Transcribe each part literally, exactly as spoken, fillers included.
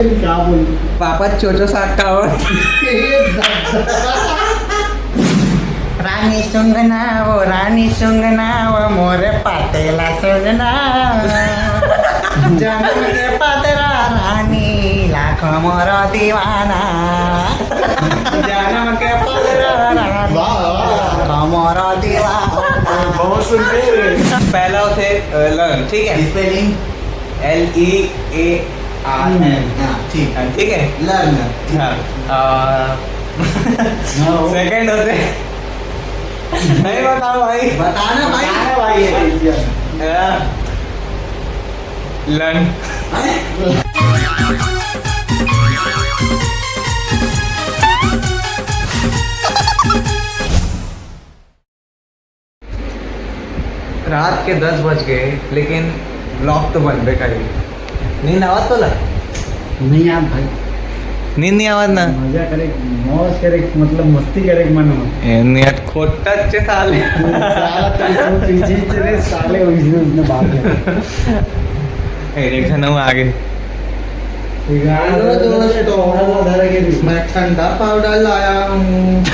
का बोल? Papa Cho Cho साग खाओ। रानी सुंगना वो, रानी सुंगना वो, मोरे पातेला सुंगना। जन्म के पतरा रानी, लाखों मोरो दीवाना। जन्म के पतरा रानी, वाह, वाह, वाह। लाखों मोरो दीवाना। बहुत सुंदर। पहला होते, अ, लर्न, ठीक है? Spelling? L E A R N. हाँ, ठीक। हाँ, ठीक है? लर्न। हाँ। आ, हाँ, वो। सेकंड होते। नहीं बताओ भाई। बताना भाई। बताना भाई, ये चीज़ है। आ, लर्न। हैं? रात के दस बज गए, लेकिन ब्लॉग तो बनबे करी। नींद आवत तोला? नहीं यार भाई। नींद नहीं आवत ना? मजा करे, मौज करे, मतलब मस्ती करे के मन हो। ए, नियत खोटा अच्छे साले। साला तो सोच, जी तेरे साले, उसने, उसने बात है। ए, देख ना, वो आगे। ठीक है, हेलो दोस्तों, धर के भी। मैं ठंडा पाउडर लाया हूँ।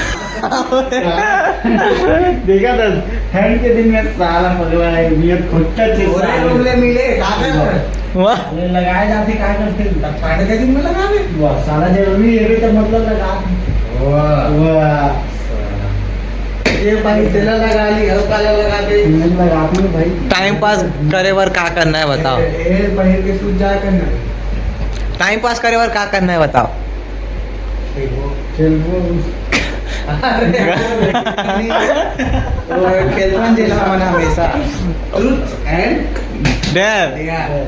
देखा था, ठंड के दिन में साला पगला है, नियत खुट्टा चेस पूरे साले। टुकड़े मिले, का कर? वाह। अरे लगाए जाते, का करते? तब ठंड के दिन में लगा दे। वाह, साला जरूरी है भी तो मतलब लगा दे। वाह। वाह। ये भाई तेला लगा ली, हल्का लगा दे। नहीं लगाती हूँ भाई। टाइम पास करे बर का करना है बताओ? ए, ए, पहिर के सूत जाया करना। टाइम पास करे बर का करना है बताओ? खेलबो। खेलबो। अरे, वो खेलबन जेला हमन हमेशा। Truth and dare. Dare।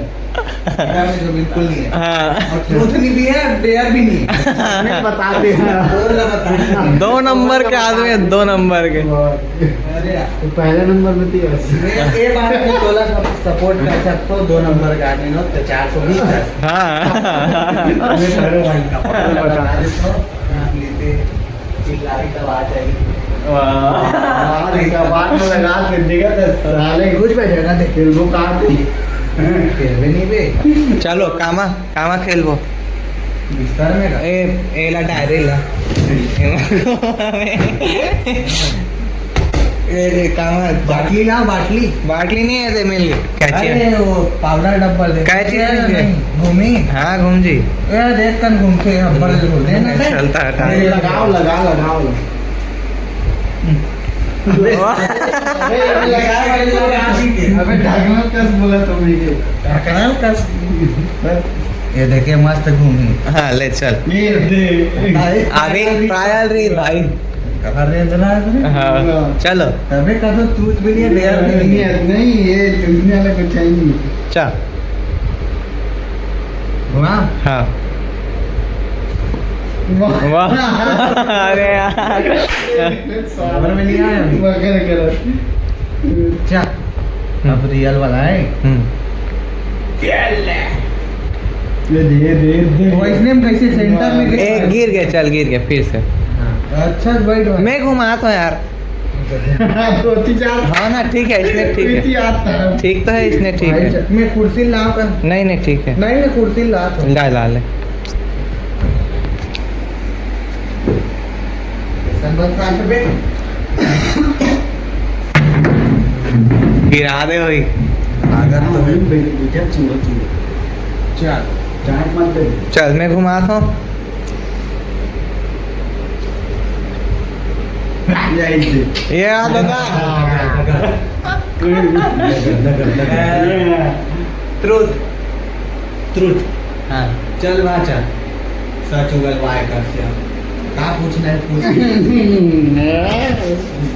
Dare में जो बिल्कुल नहीं है। हाँ। और truth नहीं भी है, dare भी नहीं है। नहीं बताते हैं। बोल ना बता। दो नंबर के आदमी है, दो नंबर के। अरे यार। तो पहले नंबर में थी बस। ये, ये बात में तोला सब support कर सकते हो, दो नंबर के आदमी नो, तो चार सौ बीस कर सकते हो। हाँ। मैं सारे भाई का पता बता। बता देता हूँ, आप लेते चिल्लाई का बात है। वाह। बात है, क्या बात में लगा के देखा था साले। कुछ बजेगा देख। खेलबो काट। खेलबे नहीं बे। चलो, कामा, कामा खेलबो। बिस्तर में का? ए, एला डायरी ला। ए, ए, कामा, बाटली ला, बाटली। बाटली नहीं है, दे मिल गई। क्या चीज? अरे, वो पाउडर डब्बल दे। क्या चीज है? नहीं, घूमी। हाँ, घूम जी। ए, देख कन घूमते हैं, हम बड़े घूमते हैं ना, चलता है, अरे, लगाओ, लगा, लगाओ। अबे, अबे, अबे, लगाया, लगाया, लगाया। अबे, ढकना कस बोला तुमने के? ढकना कस? ये देखिए, मस्त घूमी। हाँ, ले चल। ये दे। अभी trial reel भाई। कहाँ रे, इतना है इसमें? हाँ, हाँ। चलो। अबे, का तो तू भी नहीं है, dare भी नहीं है। नहीं, ये तुमने वाला कुछ है ही नहीं। चल। वाह। हाँ। वाह। वाह। अरे यार। समझ में नहीं आया अभी। मगर करो। क्या? हम्म। अब रियल वाला है। हम्म। ये दे, दे, दे। वॉइस नेम कैसे सेंटर में ए, गिर गया, चल गिर गया फिर से। हाँ। अच्छा, बैठ भाई। मैं घुमाता हूँ यार। धोती चार। हाँ ना, ठीक है, इसने ठीक है। धोती आता है। ठीक तो है, इसने ठीक भाई है। मैं कुर्सी लाऊं का? नहीं, नहीं, ठीक है। नहीं, मैं कुर्सी ला तो। ला, ला ले। गिरा दे भाई। अगर तो हाँ, बेटे, बेटे, सुनो, सुनो। चल। चाट मत दे। चल, मैं घुमाता हूँ। ये आ दादा। Truth। Truth। हाँ। चल बा, चल। सच उगलवाए कर से हम। का पूछना है, पूछ।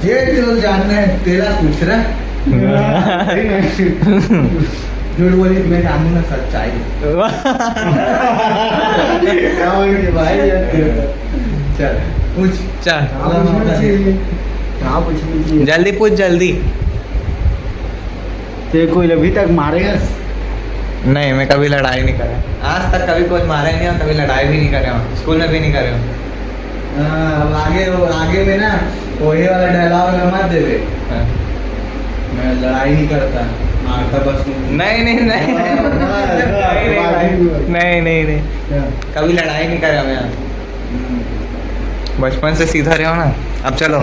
जे जो जानना है, तेरा पूछ रहा। झूठ बोली, मैं जानू ना सच्चाई। वाह। क्या बोल के भाई, चल, पूछ। चल। क्या पूछना चाहिए? क्या पूछना चाहिए? जल्दी पूछ, जल्दी। ते कोई अभी तक मारे हस? नहीं, मैं कभी लड़ाई नहीं करा। आज तक कभी कोई मारे नहीं और कभी लड़ाई भी नहीं करे हो। स्कूल में भी नहीं करे हो। हाँ, अब आगे, आगे में ना वही वाला डायलॉग ना मत देवे। हाँ। मैं लड़ाई नहीं करता, मारता बस। नहीं, नहीं, नहीं। नहीं, नहीं, नहीं। कभी लड़ाई नहीं करा मैं। बचपन से सीधा रहो ना। अब चलो।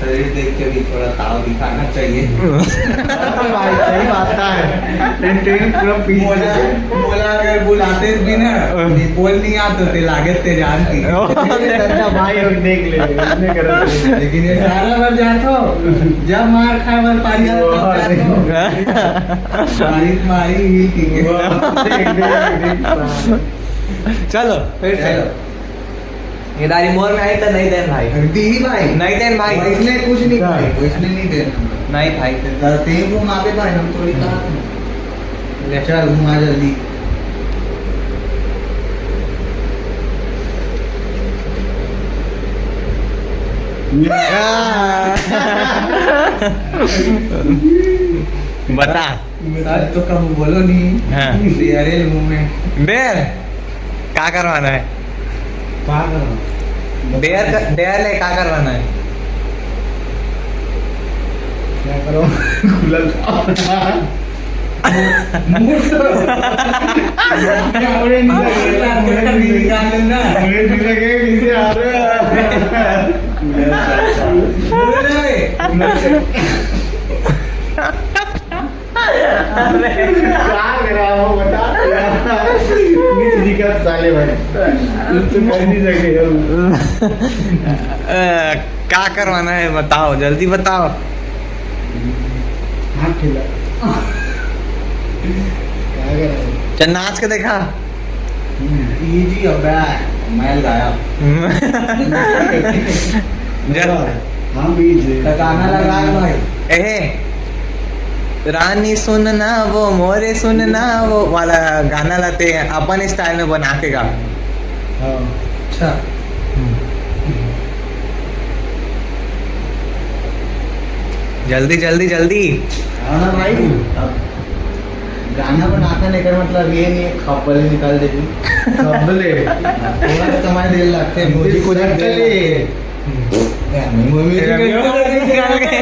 शरीर देख के भी थोड़ा ताव दिखाना चाहिए। भाई, सही बात है। नहीं, तेरी पूरा पीस मोला, मोला अगर बुलाते भी ना, हाँ। ये बोल नहीं आते थे, लागत ते जान की। अच्छा भाई, और देख ले, इतने गरम। लेकिन ये सारा भर जातो, जब मार खाए भर पारी आता, तब जातो। मारी, मारी ही ठीक है। वाह, देख, देख, देख। चलो, फिर से। चलो। ये दारी मोर में आई तो नहीं देन भाई। दी भाई। नहीं देन भाई। वो इसने कुछ नहीं क्या? भाई, वो इसने नहीं देना। नहीं भाई। तो तेरे को माँ पे भाई, हम थोड़ी कहा था। ले। चल, घुमा जल्दी। बता। सच तो कब बोलो नहीं। हाँ। बेयर ले मुंह में। बेयर? का करवाना है? का करवाना? बेयर का, बेयर ले का करवाना है? क्या करो? खुला था। मुंह से। क्या बोले नहीं? मुंह से निकाल लेना। मुझे भी लगे किसी आ रहा है। बोले ना बे। क्या करा वो बता। कुछ दिक्कत साले भाई। कुछ तो कर नहीं सकते हम। अ, क्या करवाना है बताओ, जल्दी बताओ। हाथ खिला। क्या करा? चल नाच के देखा। इजी अबे, मैल गायब। जब हाँ, बीज है। तो गाना लगा है भाई। ए, रानी सुनना वो मोरे सुनना वो वाला गाना लाते हैं अपन स्टाइल में बना के गा। हाँ। अच्छा। जल्दी, जल्दी, जल्दी। हाँ ना भाई, अब गाना बनाता नहीं कर, मतलब ये नहीं है खपले निकाल दे तू। खपले। थोड़ा समय देर लगते हैं, म्यूजिक को जाते ले। म्यूजिक निकाल के।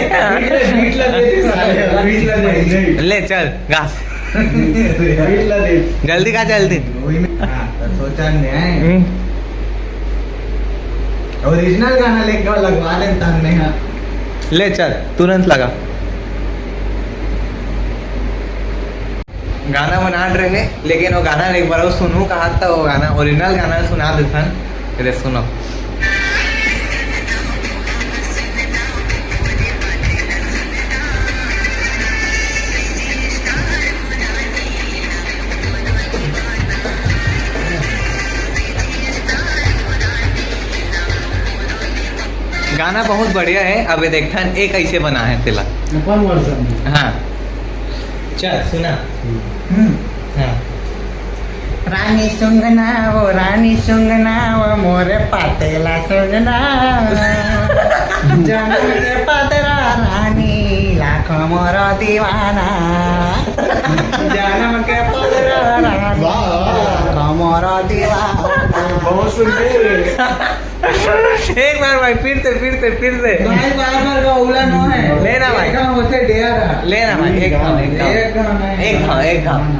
बीट ला दे दे साले, बीट ला दे। ले चल, गा। बीट ला दे। जल्दी गा, जल्दी। वही में, हाँ, तो सोचा नहीं है। हम्म। ओरिजिनल गाना लेके लगवा लेता हमने, हाँ। ले चल, तुरंत लगा। गाना बनात रहे, लेकिन वो गाना एक बार वो सुनू कहा था, वो गाना, ओरिजिनल गाना सुना देथन। अरे सुनो। गाना बहुत बढ़िया है। अब ये देखथन, एक ऐसे बना है तेला। अपन वर्जन में। हाँ। चल, सुना। हम्म। हाँ। रानी सुंगना वो, रानी सुंगना वो, मोरे पातेला सुंगना। जनम के पातरा रानी, लाखों मोरो दीवाना। जनम के पातरा रानी, वाह, वाह। लाखों मोरो दीवाना। बहुत सुंदर। एक बार भाई, फिर से, फिर से, फिर से। भाई, बार बार का उला नो है। लेना भाई। एक काम होते डेयर है। लेना भाई, एक काम, एक काम। एक काम है। एक काम, एक काम।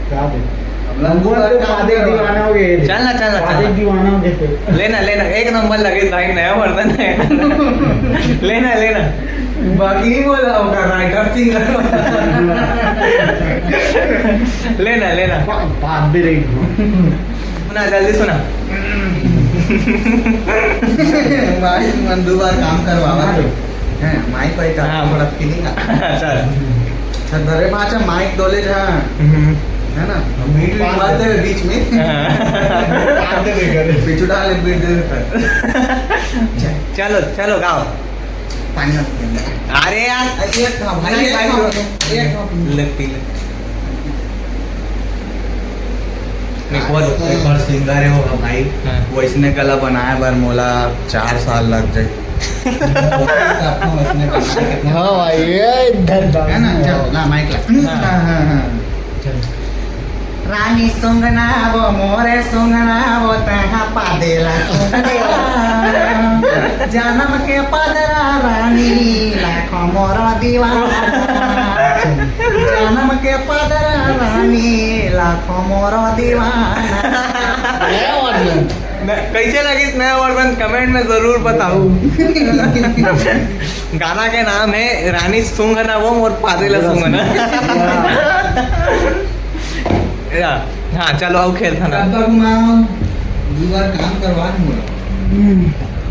क्या दे? नंबर तो पादे दीवाना हो गए। चल ना, चल ना, चल पादे ना। दीवाना हो गए थे। लेना, लेना, एक नंबर लगे भाई, नया वर्जन है। लेना, लेना। बाकी ही बोला होगा, राइटर सिंगर। लेना, लेना। पा-, पादे रे। सुना, जल्दी सुना। भाई, मन दो बार काम करवावा तो। हैं, माइक वाइक का हाँ। थोड़ा फीलिंग आ। चल। अच्छा, धरे पाछा माइक डोले जा। हम्म। है ना? बीट हाँ। बात दे बीच में। हाँ। बात दे कर। पीछू डाले बीट दे। चल। चलो, चलो, गाओ। पानी मत पीना। अरे यार। अरे, एक कहाँ भाई, भाई, एक भाई, कहाँ, एक कहाँ। ले, पी ले। एक बार, एक बार सिंगर है होगा भाई, हाँ। वो इसने गला बनाया बर मोला चार साल लग जाए। अपना इसने बनाया कितना हाँ भाई, ये धन है ना? चल, ला माइक ला। हाँ। हाँ, हाँ, हाँ। चल। रानी सुंगना वो मोरे सुंगना वो तहा पादेला सुंगना। जनम के पदरा रानी लाखों मोर दीवाना, जन्म के पदरा रानी, लाखों मोर दीवाना। कइसे लगिस नया वर्जन, कमेंट में जरूर बताहू। गाना के नाम हे रानी सूंघना वो मोर पादे ला सूंघना। या, हाँ, चलो, अउ खेलथन। अब तक माँ दू बार काम करवा दे मोला।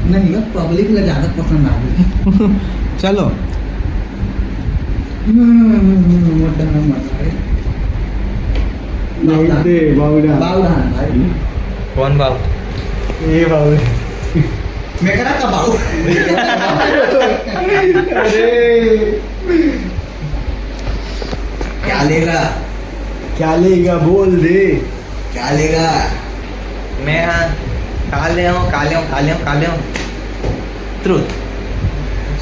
नहीं, अब पब्लिक ला ज्यादा पसंद आवे। चलो। हम्म, मोटा ना मत आवे। नहीं, दे, बाबू डहान। बाबू डहान, भाई। कौन बाबू? ये बाबू। मैं करा का बाबू? अरे। क्या लेगा? क्या लेगा? बोल दे। क्या लेगा? मैं, हाँ, का ले हूँ, का ले हूँ, का ले हूँ, का ले हूँ? Truth।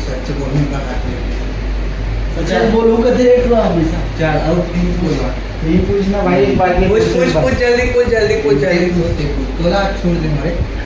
सच बोलने का हक है। सच बोलू कथे रे तू हमेशा। चल, अब नहीं बोलवा। नहीं पूछना भाई, एक बार नहीं पूछ, पूछ, पूछना। पूछ, जल्दी पूछ, जल्दी पूछ, जल्दी पूछ। पूछते पूछ। तोला छोड़ दे हमारे।